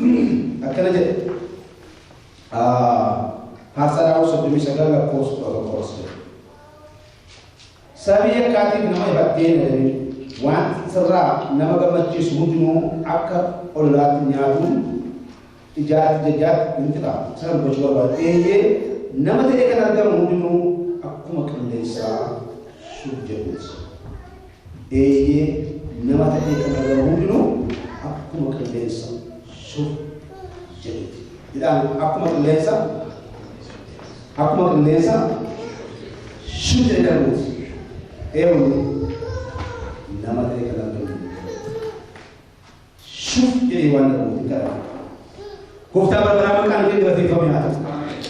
Akkana jedhe. Faarsaa Daawit 39 lakkoofsa 11 as jedha. Sababii yakkaatiif nama ifattee hin adabin. Wanti sirraa nama gammachiisu hundinuu akka ollaatti nyaatuun ijaatti jajaatti hin fixa. Sana dubbachuu barbaada. Eeyyee, nama ta'ee kan argamu hundinuu akkuma qilleensaa shuf jedhuuti. Eeyyee, nama ta'ee kan argamu hundinuu akkuma qilleensa shuf jedhuuti. Jedhaan akkuma qilleensa shuf jedhee darbuuti. Eewwanni nama ta'ee kan argamu shuf jedhee waan darbuuti kadhata. Gooftaa bara baraa maqaan kee galateeffame haa ta'u.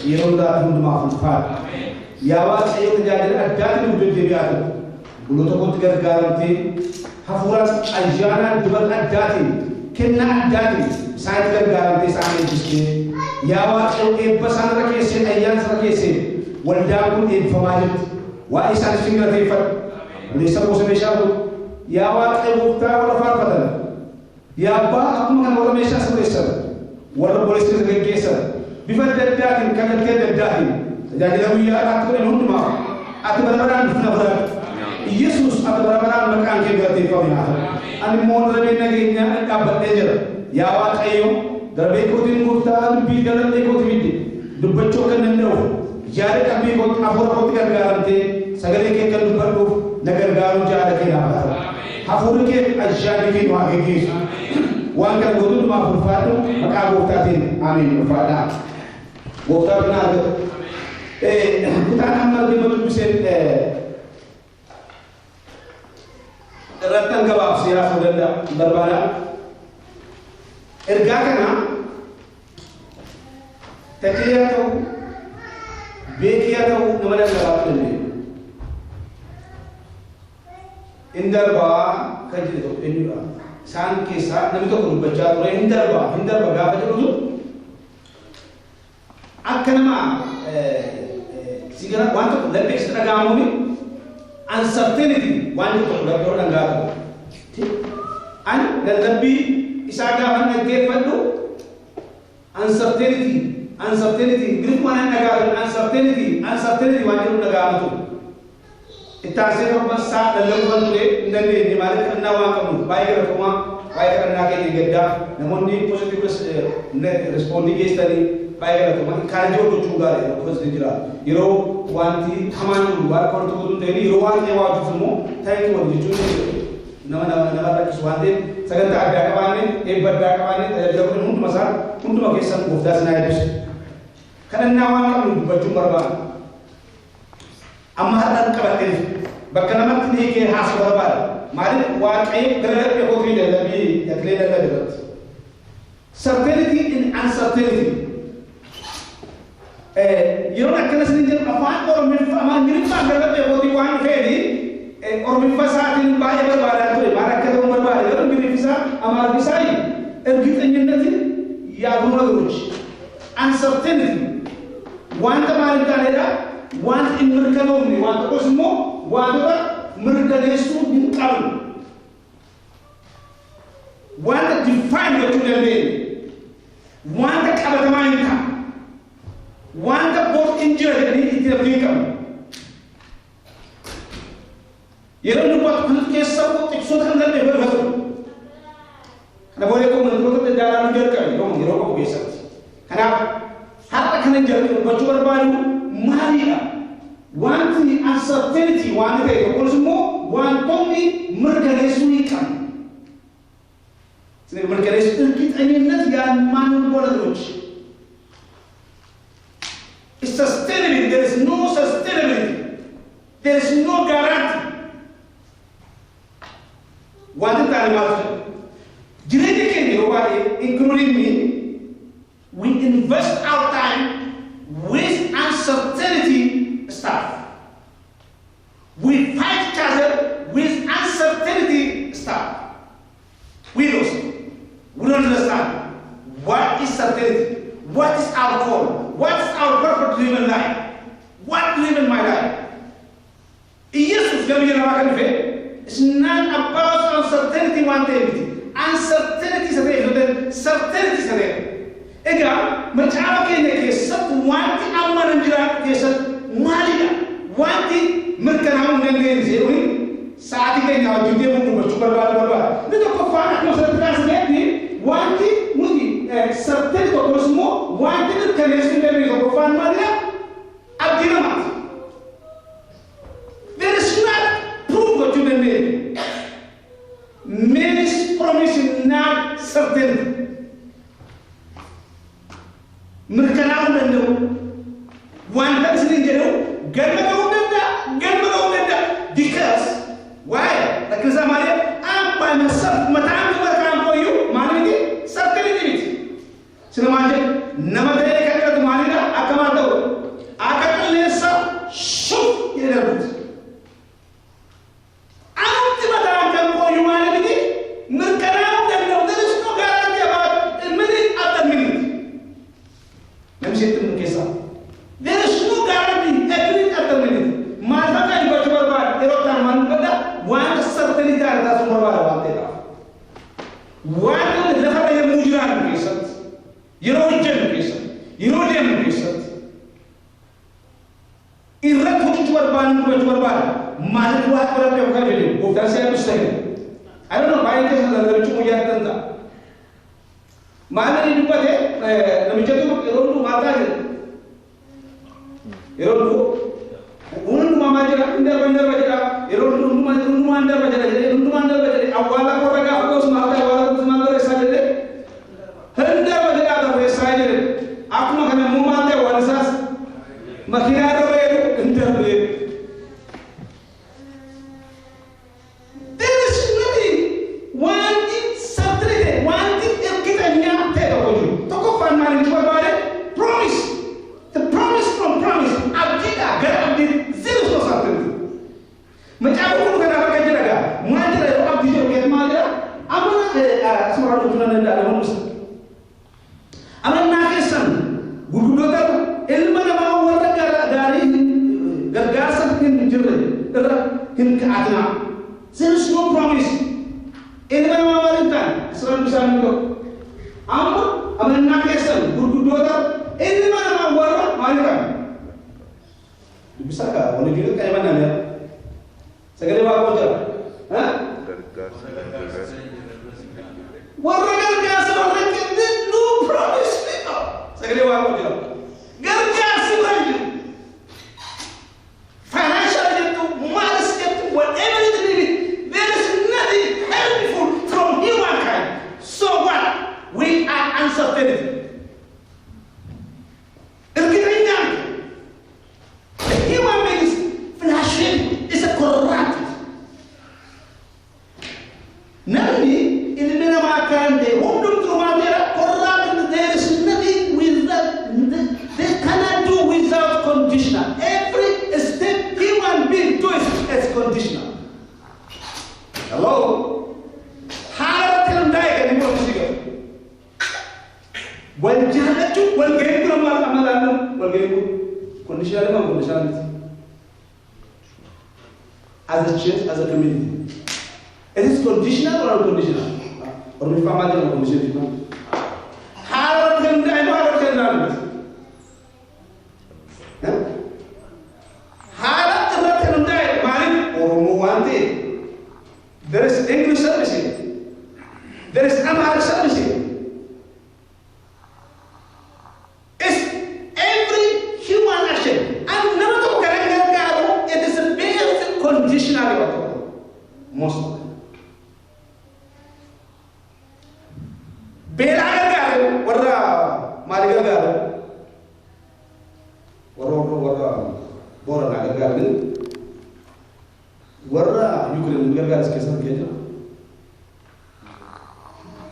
Yeroo hundaatti hundumaaf ulfaadha. Yaa Waaqayyo, tajaajila addaatiin nuuf deddeebi'aa ta'u. Buloota kootti gargaaramtee hafuuraan, ayyaanaan, dibata addaatiin, kennaa addaatiin isaanitti gargaaramtee isaan eebbistee, yaa Waaqayyo, eebba isaan irra keesseen, ayyaana isaan irra keesseen waldaan kun eebbifamaa jirti. Waa'ee isaanis sin galateeffadha. Buleessa koosa meeshaa godhu. Yaa Waaqayyo gooftaa, warra faarfatan. Yaa Abbaa, akkuma kana warra meeshaa sirreessan, warra obboleessa keessa geggeessan, bifa adda addaatiin, kallattii adda addaatiin tajaajila guyyaa har'aatti godhan hundumaaf ati bara baraan ulfina fudhadhu. Yesuus, ati bara baraan maqaan kee galateeffame haa ta'u. Ani immoo darabee nageenyaa dhadhaabbadhee jira. Yaa Waaqayyo, darabee kootiin gooftaa dubbii galadhee kooti fidde dubbachuu akka hin danda'uuf, yaada qalbii kootti, hafuura kootti gargaaramtee sagalee kee kan dubbadhuuf na gargaaruu jaala kee naaf haa ta'u. Hafuurri kee fi ayyaanni kee nu haa geggeessu. Waan kana gootu hundumaaf ulfaadhu, maqaa gooftaatiin, ameen. Ulfaadhaa. Gooftaa bina argatu. Kutaan amma arginu dubbiseen irratti an gabaabsee haasa'uu danda'a barbaada. Ergaa kana Taklee haa ta'u, Beekii haa ta'u, nama lallabaatu dandeenya. Hin darbaa kan jedhe tokko eenyudha? Isaan keessaa namni tokko dubbachaa ture, hin darbaa, hin darba gaafa jedhutu akka nama si gara waan tokko laphee keessatti dhaga'amuuni uncertainty waan jedhu tokko laphee dhangaa ture. Ani lallabbii isaa gaafa dhaggeeffadhu uncertainty, uncertainty, Ingiliffaan an dhaga'aa ture, uncertainty, uncertainty waan jedhu dhaga'ama ture. Itti aansee torban isaa lallabuu kan ture hin dandeenye. Maaliif? Kadhannaa waan qabnuuf. Baay'ee galatoomaa waa'ee kadhannaa keenya gaddaa namoonni positive respond geessitanii baay'ee galatoomaa. Encourage gochuun gaarii, yeroo positive jira, yeroo wanti hamaan jiru waan akka walitti hin ta'in, yeroo waan ta'e waa hojjetu immoo thank you wal jechuun nama rakkisu waan ta'eef, sagantaa addaa qabaanne, eebba addaa qabaanne, tajaajila godhan hunduma isaa, hunduma keessan gooftaa sinaa eebbisu. Kadhannaa waan qabnu dubbachuun barbaada. Amma har'a qabadhee dhufe. Bakka namatti hiikee haasa'u barbaada. Maaliif? Waaqayyo gara laphee kootii lallabii Taklee lallabe irratti. Certainty in uncertainty. Yeroon akkana isin jedhu afaan Oromiffa, afaan Ingiliffaan gara laphee kootii waan dhufeefi Oromiffa isaatiin baay'ee barbaadaa ture. Maal akka ta'u barbaade, garuu Ingiliffi isaa, Amaariffi isaa እርግጠኝነትን ያልሆኑ ነገሮች uncertainty wanta maal hin taanedha, wanta hin mirkanoofne, waan tokkos immoo wantoota mirkaneessuu hin qabne, wanta define gochuu dandeenye, wanta qabatamaa hin taane, wanta bor hin jira jedhanii itti abdii hin qabne. Yeroo dubbatu kan keessa xiqsoota kan danda'e barfatu. Kana booda komantoota adda addaa ilaaluu jalqabe yeroo qabu keessatti. Kanaaf har'a kana jalqabe dubbachuu barbaadu maalidha? Wanti uncertainty waan ta'e tokkos immoo wantoonni mirkaneessuu hin qabne. Mirkaneessuu እርግጠኝነት ያልማንሆኑ ነገሮች። Sustainability, there is no sustainability. There is no guarantee. Wanti taane maaltu jira? Jireenya keenya yeroo baay'ee, including me, we invest our time with uncertainty stuff. We fight each other with uncertainty stuff. We lose. We don't understand. What is certainty? What is our call? What is our purpose to live in life? What to live in my life? Iyesus gara biyya lafaa kan dhufe it's not about uncertainty waan ta'e miti. Uncertainty isa ta'e osoo ta'e, certainty isa ta'e. Egaa macaafa keenya keessatti wanti amma nan jiraatu keessatti maalidha? Wanti mirkanaa'uu hin dandeenye jedhuun sa'aatii keenya wajjin deemuun dubbachuu barbaada. Inni tokkoffaan akkuma asirratti kaasneetti wanti nuti certainty tokkos immoo wanti mirkaneessuu hin dandeenye tokkoffaan maalidha? Abdii namaati. There is not proof gochuu dandeenye. Man's promise is not certain. Mirkanaa'uu danda'u. Wanta isiniin jedhu galma ga'uu danda'a, galma ga'uu danda'a. Because why? Rakkina isaa maali? I'm by myself, mataan koo mataan koo iyyuu maali miti? Certainty miti. Sina maal jedhu? Nama ta'ee kan jedhatu maalidha? Akka maal ta'u? Akka qilleensa shuf jedhee darbuuti. Anumti mataan kan koo iyyuu maali miti? Mirkanaa'uu danda'u. There is no guarantee about a minute after minute. Namni sitti himu keessaa. There is no guarantee a minute after minute. Maal fakkaatu dubbachuu barbaada? Yeroo ta'an maal dubbadha? Wanta certainty ta'an taasisuu barbaada waan ta'eedhaaf. Waan lafarra yommuu jiraannu keessatti, yeroo hojjennu keessatti, yeroo deemnu keessatti, irratti hojjechuu barbaannu dubbachuu barbaada. Maaliif waa qoradhe yookaan jedhu gooftaan si eebbisu ta'e. I don't know, baay'ee keessa namichi guyyaa tan ta'a. Maal inni dubbate namichatu yeroo hunduu maal ta'a jedhe. Yeroo hunduu hundumaa maal jedha? Hin darba, hin darba jedha. Yeroo hunduu hundumaa hundumaa hin darba jedha jedhee hundumaa hin darba jedhee awwaala qorra gaafa goos maal ta'e awwaala goos maal barreessaa jedhee hin darba jedhaa barreessaa jedhe. Akkuma kana immoo maal ta'e awwaala isaas makiinaa irra reedu hin darbe. There is nothing wanti certainty ta'e wanti ergitanya ta'e tokko jiru. Tokkoffaan maal inni barbaade? Promise. The promise from promise. Abdiidhaa gara abdii there is no certainty. Macaafa kun kanaaf akka jira gaa. Maal jira yeroo abdii jedhu keessatti maal jira? Amma suuraa dhufuu nan danda'a namoonni. Amannaa keessan gurguddoota ilma namaa warra gaarii gargaarsa hin jirre irra hin ka'atinaa. There is no promise. Ilma namaa maal hin taane asirraan bishaan hin tokko. Amma amannaa keessan gurguddoota ilma namaa warra maal hin taane. Dubbisaa kaa walii jiru qayyabannaa mi'a. Sagalee waaqoo jira. Warra gargaarsa warra kenne no promise people. Sagalee waaqoo jira. Gargaarsi bira hin jiru. Financial jettu, maalis jettu, whatever it is, there is nothing helpful from humankind. So what? We are uncertainty. Ergitanyaan the human being is flashing, is a corrupt. Namni ilmi namaa akkaan ta'e hundumtuu maal jedha? Corrupt. There is nothing without, they cannot do without conditional. Every step human being does is conditional. Hello? Haala irratti hundaa'e kan inni promise galu. Wal jaallachuu wal ga'ii kun amma amma ilaallu wal ga'ii kun conditional moo conditional miti? As a church, as a community. It is conditional or unconditional? Ormiffaa maal jedhama conditional? Haala irratti hundaa'e moo haala irratti hundaa'e miti? Haala irratti hundaa'e maaliif? Oromoo waan ta'eef. There is English service here. There is Amharic service here. It's every human action. And nama tokko kan gargaaru it is based conditionally waan tokko. Most of them. Beelaa gargaaru warra maali gargaaru? Warra Booranaa gargaaru warra Yuukireen gargaaras keessatti jira.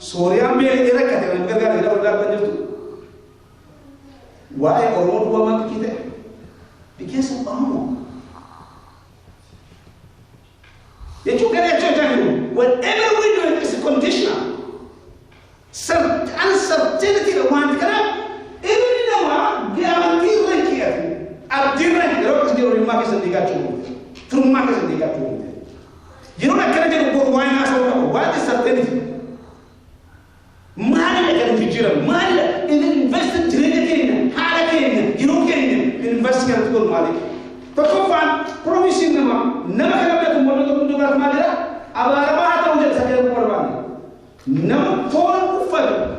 Sooriyaan beela'ee rakkate kan gargaaru jedha warra kan jirtu. Waa'ee Oromoo duwwaa maal xiqqii ta'e? Because of Oromoo. Jechuun gara jechuu jechaa jiru. Whatever we do is conditional. Uncertainty wanti kanaaf ilmi namaa amantii irra hin kiyyatu. Abdii irra hin yeroo akkas jedhu hiriyummaa keessan diigaachuu miti. Firummaa keessan diigaachuu miti. Yeroon akkana jedhu boru waan haasa'uu qabu. What is certainty? Maalidha kan jijjiiramu? Maalidha?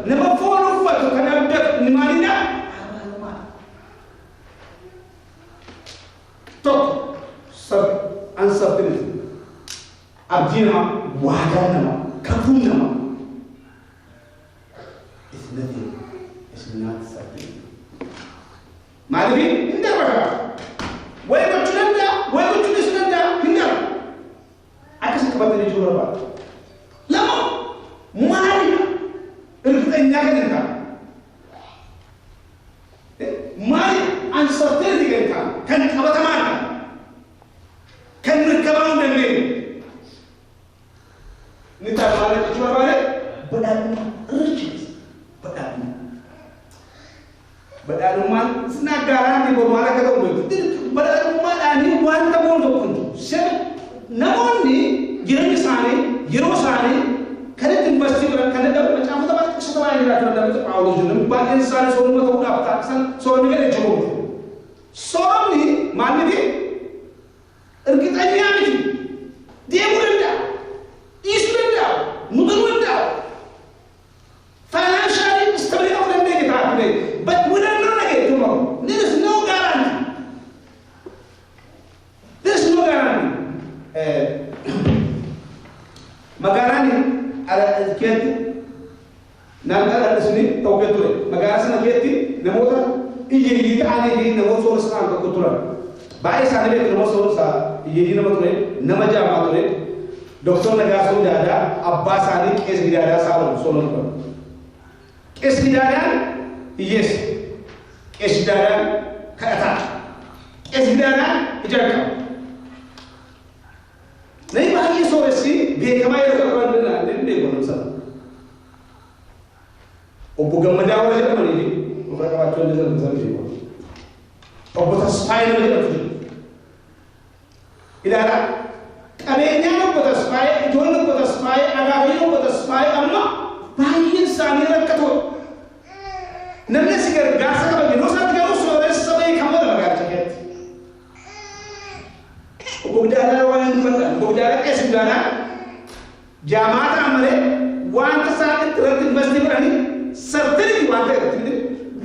Nama foon uffatu kan abdatu inni maalidha? Abaaramaadha. Tokko uncertainty. Abdii namaa, waadaan namaa, kakuun namaa. It's nothing. It's not certain. Maaliif hin darba qaba. Wayi gochuu danda'a, wayi gochuu dhiisuu danda'a, hin darba. Akkasii qabatanii jiru barbaada. Lama maalidha? Irgixanyaa kan hin taane. Maali uncertainty kan hin taane, kan qabatamaa hin taane, kan mirkanaa'uu hin dandeenye. Inni taane maal jechuu barbaade? Badhaadhummaa, riches, badhaadhummaa. Badhaadhummaan sina gaaraantii boru maal akka ta'u beektu. Badhaadhummaadhaanii wanta boonu tokko hin jiru. Namoonni jireenya isaanii, yeroo isaanii kan itti invest godhan kan dadhabu macaafota baay'ee xiqqisota baay'ee jiraachuu danda'u Phaawulos jedhu. Baay'een isaanii sooruma ta'uudhaaf taasisan soorumni gadi jiru. Soorumni maal miti? Irgixanyaa miti. Deemuu danda'a. Dhiisuu danda'a. Mudanuu danda'a. Financially stable ta'uu dandeenya ta'a today. But we don't know again tomorrow. There is no guarantee. There is no guarantee. Magaalaan keetti naannoo dhallisni tokko ture. Magaalaa sana keetti namoota hiyyeeyyii ta'anii fi namoota sooressa ta'an tokko turan. Baay'ee isaanii beeku namoota sooressa hiyyeeyyii nama ture, nama jaamaa ture. Doktor Nagaasoo Daadaa abbaa isaanii Qees Gidaadaa Saalom sooroma turan. Qees Gidaadaan hiyyeessa. Qees Gidaadaan kadhataa. Qees Gidaadaan ija qaba. Namni baay'ee sooressi beekamaa yeroo qaban danda'an beeku nama sana. Obbo Gammadaa warra jedhamanii fi ofirra qabaachuu hin danda'an sana beeku. Obbo Tasfaayee nama jedhamtu jiru. Ilaalaa qabeenyaan Obbo Tasfaayee, ijoolleen Obbo Tasfaayee, akaakayyuun Obbo Tasfaayee amma baay'een isaanii rakkatoodha. Namni si gargaarsa qaba yeroo isaatti garuu sooressa beekamoodha magaalicha keessatti. Obbo Gidaadaa waan hin dubbadha. Obbo Gidaadaa Qees Gidaadaa jaamaa ta'an malee wanta isaan irratti invest godhanii certainty waan ta'e irratti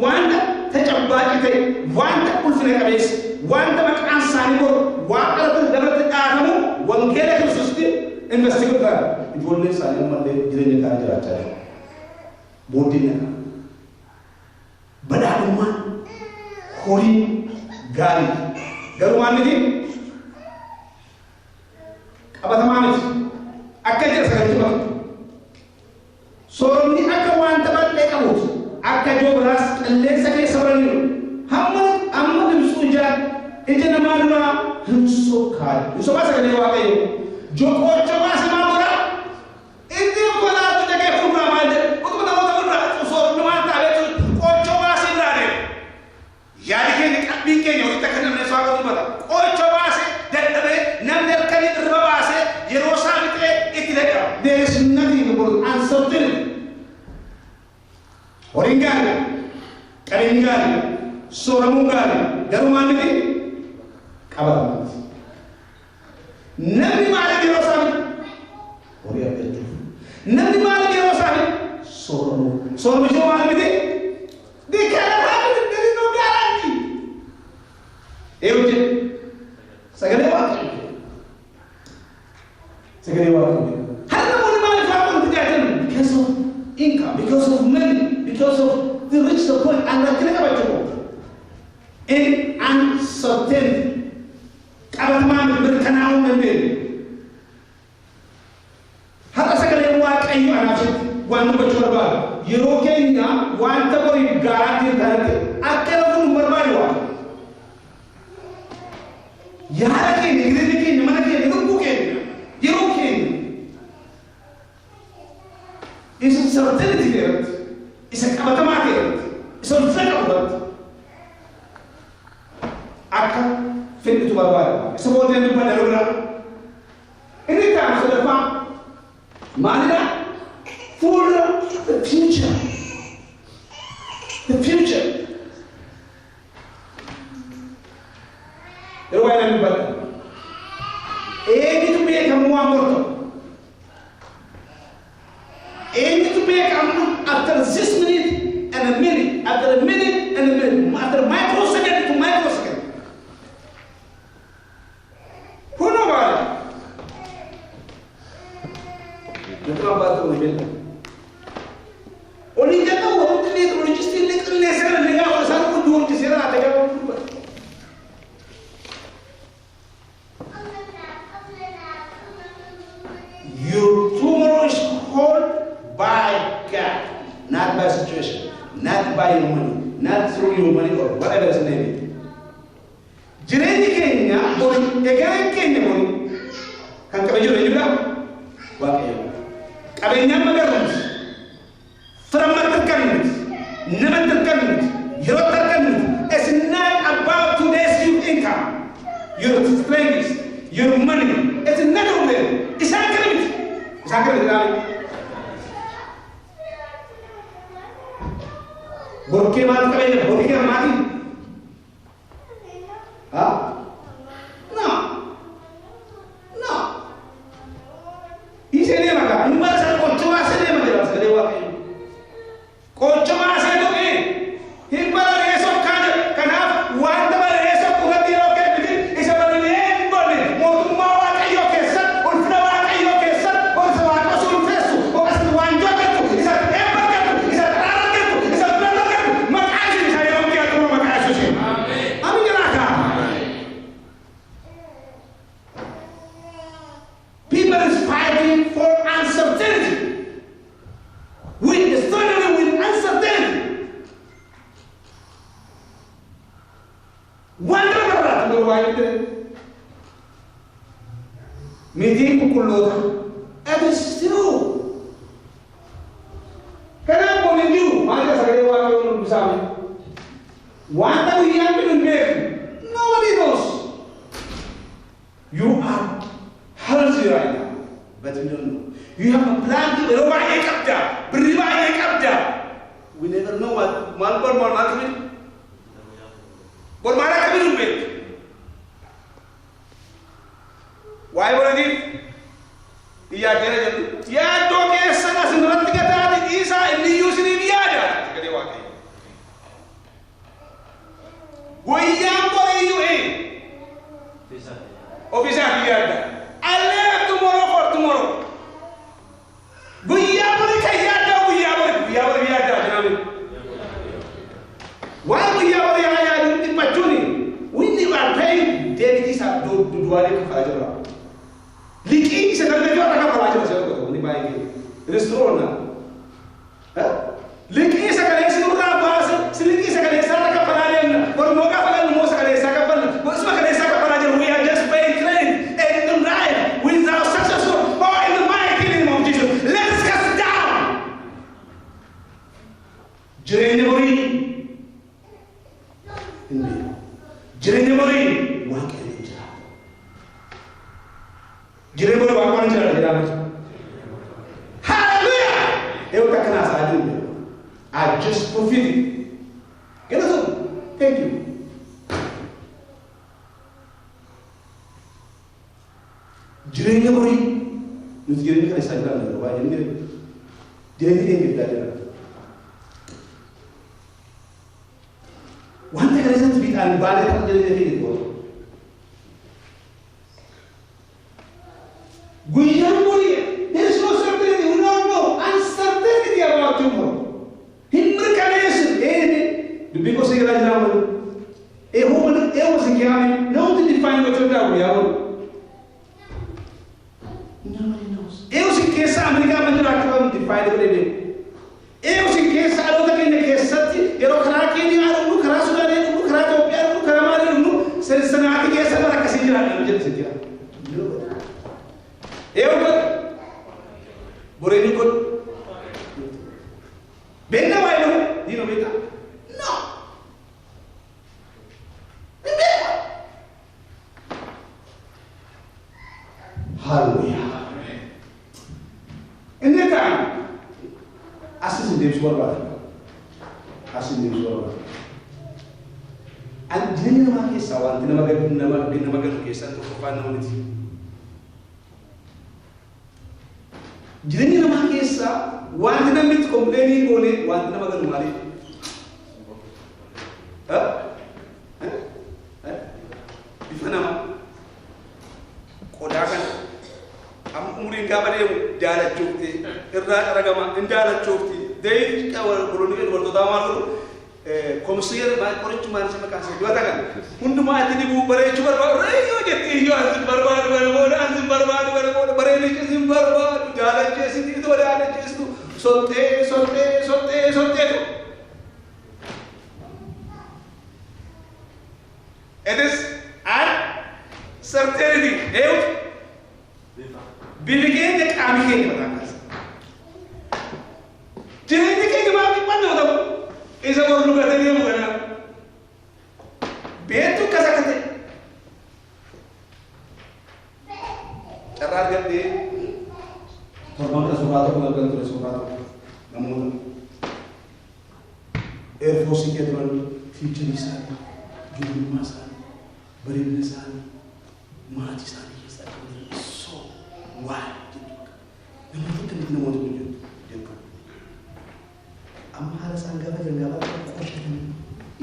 wanta tacabbaaci ta'e, wanta ulfina qabeessa, wanta maqaan isaanii boru waaqa irratti lafarratti dhaatamu wangeela Kiristoositti invest godhan. Ijoolleen isaanii ammallee jireenya gaarii jiraachaa jiru. Booddeen nagaa. Badhaadhummaan horii gaarii. Garuu maal miti? Qabatamaa miti. Akka jedha sagalichi matu. Sooromni akka wanta bal'ee qabuuti. Akka joobiraas qilleensa keessa baraniiru. Hamma amma ibsuu ijaan ija namaa duraa hin sokkaa'e. Hin sokaa sagalee Waaqayyoo. Joqoocha baase maal godhaa? Inni konkolaatu dhagee fuulduraa maal jedha? Utuma namoota fuulduraa sooromni waan ta'eef qochoo baasee biraa deema. Yaadi keenya qalbiin keenya walitti akka namni isaa dubbata. Qochoo baasee dadhabee namni halkanii irra baasee yeroo isaa fixee itti dadhaba. There is nothing about uncertainty. Horiin gaarii, qabeenyi gaarii, sooramuun gaarii, garuu maal miti? Qabatamaa miti. Namni maaliif yeroo isaa fixa? Horii argachuuf. Namni maaliif yeroo isaa fixa? Sooramuu. Sooramichi maal miti? They cannot have it. There is no guarantee. Eewu jedhe. Sagalee Waaqayyoo. Sagalee Waaqayyoo. Har'a namoonni maaliif waaqoon tajaajilan? Because of income, because of money, because of the reach the point and rakkina qabachuu qabu. In uncertainty. Qabatamaa miti mirkanaa'uu hin dandeenye. Har'a sagaleen Waaqayyo anaaf sitti waan dubbachuu barbaadu. Yeroo keenya wanta boriif guarantee hin taanetti akka lafa nu barbaadu Waaqayyo. Yaada keenya, jireenya keenya, mana keenya, lubbuu keenya, yeroo keenya. Isa certainty irratti, isa qabatamaa ta'e irratti, isa ulfina qabu irratti akka fedhitu barbaada. Isa booddee dubbadha yeroo biraa. Inni itti aanu sadaffaa maalidha? Fuuldura, the future. The future. Yeroo baay'ee namni dubbadha. Eenyutu beekamu waan bortu? Eenyutu beeka amma after this Not by your money, not through your money or whatever its name is. Jireenyi keenya bori, egereen keenya bori kan qabee jiru eenyudha? Waaqayyo. Qabeenyaan magarru miti. Fira harkannu miti. Namatti harkannu miti. Yerootti harkannu miti. It's not about today's income, your strength, your money. It's not of them. Isaan kana miti. Isaan kana miti laali. Borkee maal qabeenya? Borkee maatii? Ha? No. No. Isee deema kaa. Hin bara sana qochomaa see deema jedha sagalee Waaqayyo. Qochomaa see tuqee hin bararee sokkaa jedha. Kanaaf wanta bararee sokku irratti yeroo kenniti isa bararee hin bonne mootummaa Waaqayyoo keessatti, ulfina Waaqayyoo keessatti, gorsa Waaqa si ulfeessu, yookaas waanjoo argattu, isa eebba argattu, isa xaara argattu, isa filannoo argattu, maqaa isin isa yeroo dhiyaatu maqaa Yesuusiin. Amiin jedhaa kaa. People is fighting for uncertainty. We struggling with uncertainty. Wanta barbaadan garuu baay'ee ta'e. Mitiin qulqulloota. It is true. Kanaaf kun hin jiru. Maal jedha sagalee Waaqayyoo nu dubbisaame? Wanta guyyaan bidu hin beeku. Nobody knows. You are healthy right now, but you don't know. You have a plan to yeroo baay'ee qabda. Birrii baay'ee qabda. We never know what maal bor maal maal qabi. Bor maal akka bidu hin beektu. Waa'ee boriitiif yaaddeera jedhu. Yaaddoo keessan asin irratti gataati dhiisaa, inni iyyuu isiniif yaada. Sagalee Waaqayyo. Guyyaan boriiyyuu ee ofiisaaf yaadda. I live tomorrow for tomorrow. Guyyaa borii kan yaaddaa guyyaa borii guyyaa borii yaaddaa jedhame. Waan guyyaa borii haa yaadu dhiphachuuni. We never pay deebitii isaa duwwaalee kaffalaa jirra. Liqii isa dargaggoo irraa kaffalaa jira seera tokko inni baay'ee keenya. It is true or not? Liqii isa kaleessi nurraa baase, si liqii isa kaleessaa irra kaffalaa deemna. Bormoo gaafa gallu immoo isa kaleessaa kaffalna. Isuma kaleessaa kaffalaa jiru. We are just paying credit and the life without successful. Oh, in the mighty name of Jesus, let us cast down. Jireenya borii hin beeku. Jireenya borii Waaqayyo hin jiraatu. Jireenya borii Waaqayyo hin jiraatu jedhaa miti. Hallelujah! Eewwata akkanaa isaa jiru. I just profited. Galatoon. Thank you. Jireenya borii nuti jireenya kana isaa jiraanna yeroo baay'ee ni jireenya. Jireenya keenya giddaa jiraanna. Wanta kana isatti fiixaan baanee ta'u jireenya keenya goota. Guyyaan borii there is no certainty, we don't know uncertainty about tomorrow. Hin mirkaneessu eenyu dubbii gosa garaa jiraa malu. Eehoo eehoo si kiyaame namatti define gochuu danda'a guyyaa borii. Nobody knows. Eehoo si keessa Ameerikaa ma jiraachuu qabu define godhee beeku. Eehoo si keessa dhaloota keenya keessatti yeroo karaa Keeniyaa dhufnu, karaa Sudaanii dhufnu, karaa Itoophiyaa dhufnu, karaa maalii dhufnu, Sensanaati keessa bara akkasii jiraadha jedhu si jira. Eehoo godhu. Boreenyi godhu. Beekna waa'ee dhufu? Diinoo beektaa? No. Hin beeku. Hallelujah. Inni ta'an asis hin deebisuu barbaada. Asis hin deebisuu barbaada. Ani jireenya namaa keessaa wanti nama gadu nama nama gadu keessaa tokkoffaan nama miti. Jireenya namaa keessaa wanti namni itti complain goone wanti nama gadu maali? Bifa namaa qodaa kana amma umuriin gaafa deemu daalachoofti irraa qaragama hin daalachoofti deeyi bolonni dubartootaa maal godhu komiseera qorichi maal isa maqaan isaa dibata kana hundumaa itti dibuu bareechuu barbaadu reeyyoo jetti iyyoo ansin barbaadu kana booda ansin barbaadu kana booda bareedichi sin barbaadu daalacheessiti itoo daalacheessitu sottee sottee sottee sotteetu Isa bor nu gatee deemu kana. Beektu akkas akka ta'e. Carraa argadhee torban kana suuraa tokko argan ture suuraa tokko namoota eerfoosii kee turan fiicharii isaanii, ijoollummaa isaanii, bareedina isaanii, maatii isaanii keessaa qabanii so waa jettu namoota akkamitti namoota kun jettu jettu. Amma haala isaan gaafa jiran gaafa qoshatanii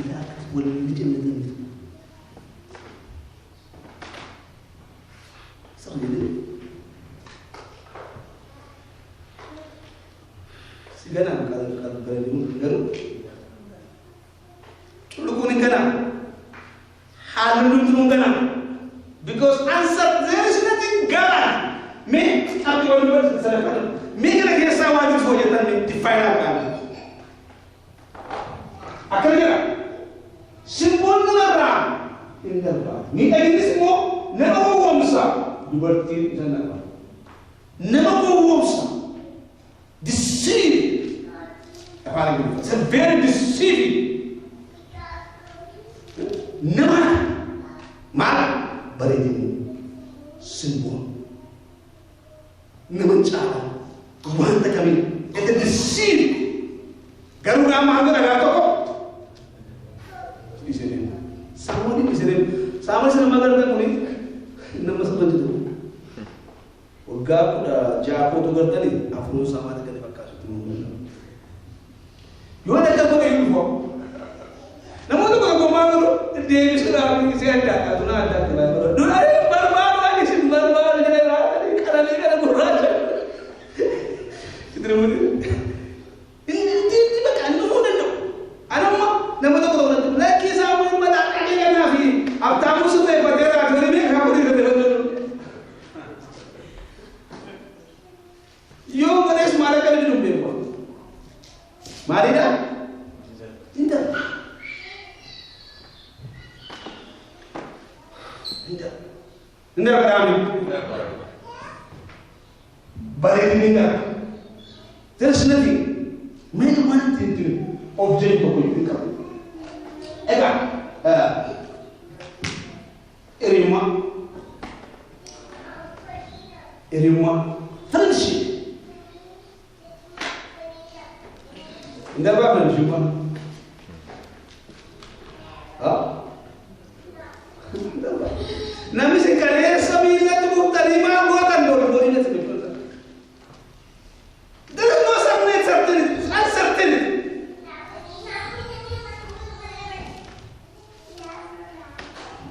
ilaa akkas waliin lijannatanii sirri jedhee si ganaan bareedinu garuu culluquun hin ganaa haalli hundumtuu hin ganaa because answer there is nothing guarantee mee qabxii wal dubartii sadaffaa mee kana keessaa waan jiru hojjetan mee define argamu akkana jedha simboon namarraa hin darbaa miidhaginnis immoo nama gowwoomsa dubartiin isa nama nama gowwoomsa deceive afaan Ingiliffaa it's a very deceiving nama maal bareedinni simboon nama caala wanta kamiin it's a deceive garuu gaafa hanga dhagaa tokko dhiisee deema saamu'eel dhiisee deema saamu'eel sana magartan kuni nama sana jedhu waggaa 16 kootu gartanii afuruun isaa maal akka inni fakkaatutti mul'ata. Yoo akka godhe hin dhufu. Namoota tokko tokko maal godhu deebisuudhaaf isee adda addaa tuna adda adda baay'ee godhu. Duraan barbaadu ani isin barbaadu jedhee raatanii qalanii kana gurraacha. Itti namoonni inni bakka inni dhufuu danda'u. Anamma nama tokko tokko lakkii Saamu'eel mataa qaqee kanaa fi Habtaamuu sirreeffatee raatanii beekaa godhee irratti Yoo godhes maal akka inni hin beeku. Maalidha? Hin darba. Hin darba. Hin darba dhaabni. Bareedinni hin darba. There is nothing. Mee wanti ittiin of jedhu tokko iyyuu hin qabu. Egaa hiriyummaa hiriyummaa friendship hin darbaa friendship ha hin darbaa namni si kaleessa miillatti buftanii maal gootan boru boru si beekumsa. There is no certainty, uncertainty.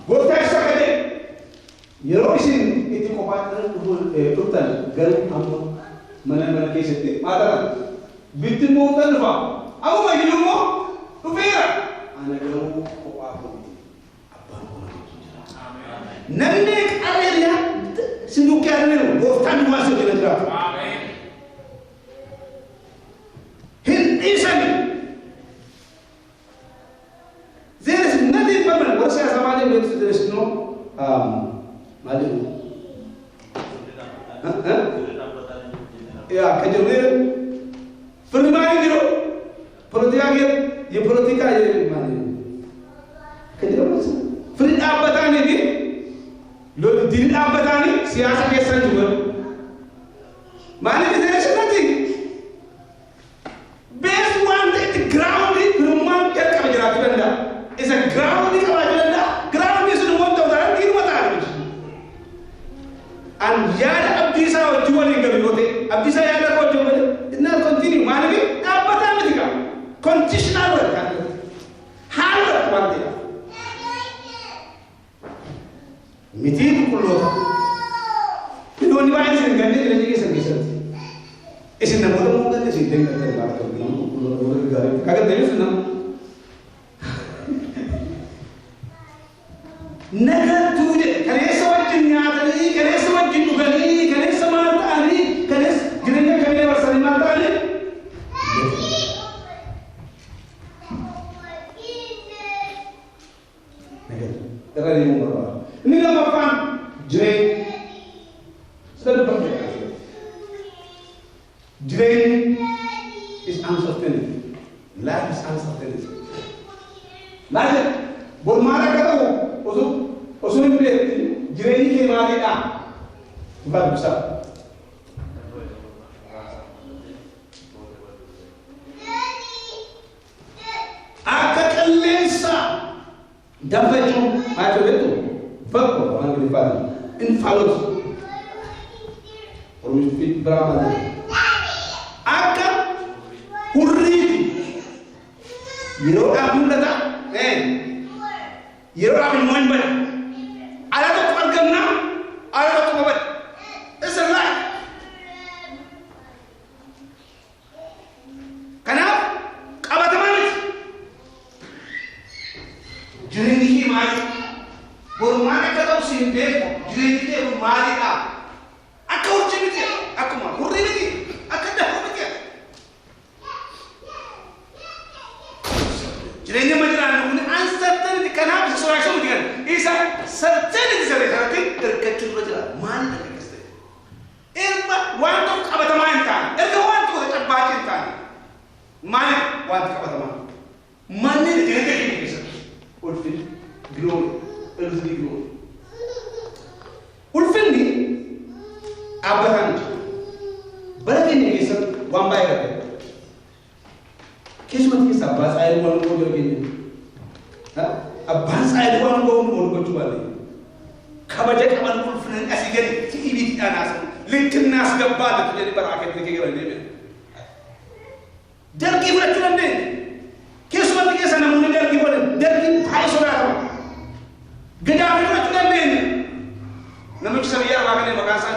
Gooftaa isa akka jedhe yeroo isin itti qofaatti dhuftan garuu amma mana mana keessatti maal ta'an bittimmooftan dhufa amma iyyuu immoo dhufeera ana garuu kophaa koo miti abbaan koo na wajjin jira. Namni qabeenya si dukkee arganiru gooftaan duwwaa si wajjin jiraatu. Hin dhiisani. There is nothing permanent. Warra siyaasaa maal jedhu there is no maal jedhu? Yaa akka jedhu firri maal jiru? Poolitikaa የፖለቲካ akka jedhamu firri dhaabbataanii fi diinni dhaabbataanii siyaasa keessa jiru. Maaliif there is nothing? Base waan ta'etti ground firummaan jalqaba jiraachuu danda'a. Isa ground qabaachuu danda'a. Ground sun immoo ta'u taanaan dhiiruma ta'a miti. An yaada Abdiisaa wajjin waliin galu yoo ta'e Abdiisaa yaada koo wajjin waliin innaa continue maaliif dhaabbataa miti qaba. Conditional wal kan haala waan ta'eef. Mitii qulqulloota. Namoonni baay'een isin hin ganne jireenya keessan keessatti. Isin namoota moo ganne isin hin ganne maal ta'u nama qulqulloota warra gaarii. Kan ganne isin nama. Nagattuu jedhe kaleessa wajjin nyaatanii kaleessa wajjin dhuganii kaleessa maal ta'anii kaleessa jireenya akkamii dabarsanii maal ta'anii. Nagattuu. Irra deemuu barbaada. Inni lammaffaan jireenya. Sida dubbachuu jireenyi is uncertainty. Life is uncertainty. Maal jedha? Bor maal akka ta'u osoo hin beektin jireenyi kee maalidha? Dhugaa dubbisaa. Akka qilleensa danfa jechuun maal jechuudha beektu? Bakka afaan Ingiliffaatiin infaaloot. Oromiffi biraa maal jedha? Akka hurriiti. Yeroodhaaf mul'ata. Yeroodhaaf immoo hin bada. Ala tokko argamna, ala tokko bada. It's a lie. Kanaaf qabatamaa miti. Jireenyi kee maali? Boru maal akka ta'u si hin beeku. Jireenyi kee kun maalidha? Akka urjii miti. Akkuma hurrii miti. Akka dafoo miti. Jireenya amma jiraannu kun uncertainty kanaaf isa sodaachisuu miti kan. Isa certainty sana irratti hirkachuu dura jira. Maal akkas ta'e? Erga waan tokko qabatamaa hin taane, erga waan tokko cabbaacii hin taane, maali wanti qabatamaa? Manni jireenya keenya keessatti ulfinni, glory, earthly glory. Ulfinni dhaabbataa miti. Bara keenya keessatti waan baay'ee argama. Keessumatti keessa abbaa tsaayilii waan goonu jira keenya. Abbaan tsaayilii waan goonu goonu gochuu baale. Kabaja qaban ulfinan asii gadi ti'ibiitiidhaan haasa'u. Likkinnaas gabbaate jedhanii baraa keessa kee galan deebi'an. Dargii fudhachuu dandeenya. Keessumatti keessa namoonni dargii fudhatan dargiin baay'ee sodaatama. Gadaafii fudhachuu dandeenya. Namichi isa biyya arbaa kanneen maqaan isaa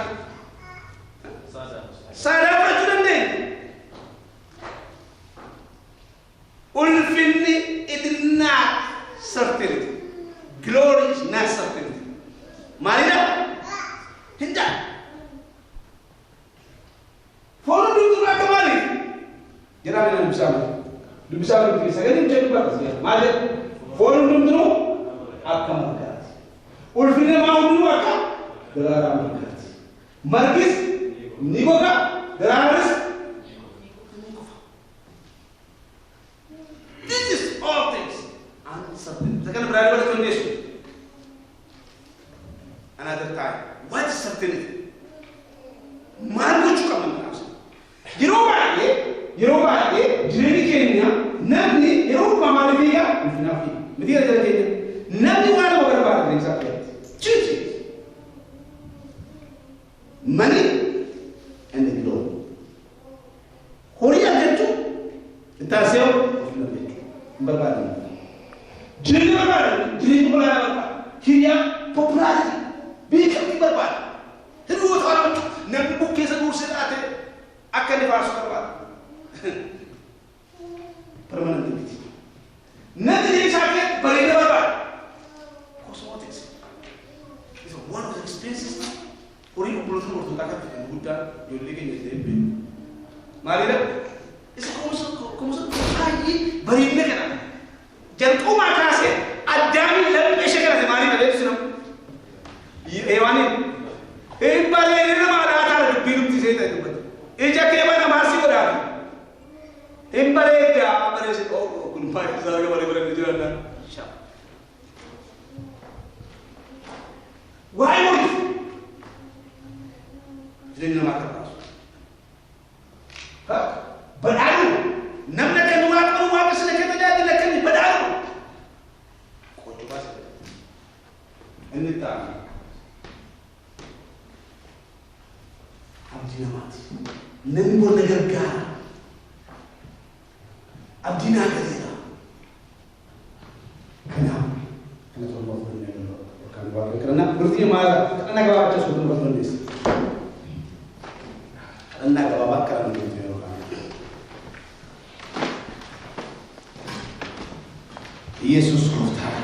Saadaa fudhachuu dandeenya. Ulfinni it is not certainty. Glory is not certainty. Maalidha? Hin ta'a. Foon hundumtuu akka maaliif? Jedhaa mee dubbisaa mee. Dubbisaa mee sagalee mucaa dubbata si maal jedha? Foon hundumtuu akka margaati. Ulfinni namaa hundinuu akka daraaraa margaati. Margis ni goga, daraaraanis ni kufa. This is all things uncertain. Isa kana biraa dabalachuu dandeessu. Another time. What is certainty? Maal gochuu qabna kanaaf? Yeroo baay'ee jireenyi keenya namni yeroo hundumaa maaliif fiiga? Ulfinaaf fiiga. Miti gara jala keenya. Namni waan lama barbaada jireenya isaa keessatti. Two things. Money and the glory. Horii argachuu itti aansee ulfina argachuu hin barbaadne. Jireenya barbaada. Jireenya olaanaa barbaada. Hiriyaa popularity beekamtii barbaada. Hiriyoota barbaadu. Namni bukkeessa dursee dhaate akka inni faarsu barbaada. Permanent miti. Namni jireenya isaa keessatti bareeda barbaada. Cosmetics is one of the expensive horii obboloota dubartootaa kan fedhan guddaa ijoollee keenya illee hin beeku. Maalidha? Isa kunuunsa baay'ee bareedina kana. Jalqabumaa kaasee Addaamiin laphee ishee kadhate maaliif adeemsi nama? Hewaaniin. Hin bareedina maalaa ta'a dubbii nuti ishee ta'e dubbate. Ija kee mana maasii godhaati. Hin bareeddaa bareessi kun baay'ee isaa arga bareedina bareedina jiran. Waa'ee horiif jireenya namaa kan baasu. Badhaadhu namni akka inni waaqa qabu waaqa sina kee tajaajila akka inni badhaadhu. Qochoo baasa. Inni itti aanu. Abdii namaati. Namni bor na gargaara. Abdii naa galeera. Kanaaf kana torba fudhannee kan waaqa kadhannaa bultii maal kadhannaa gabaabaa achas guutuu baruu dandeessa. Kadhannaa gabaabaa kadhannaa bultii yeroo kana. Yesuus gooftaadha.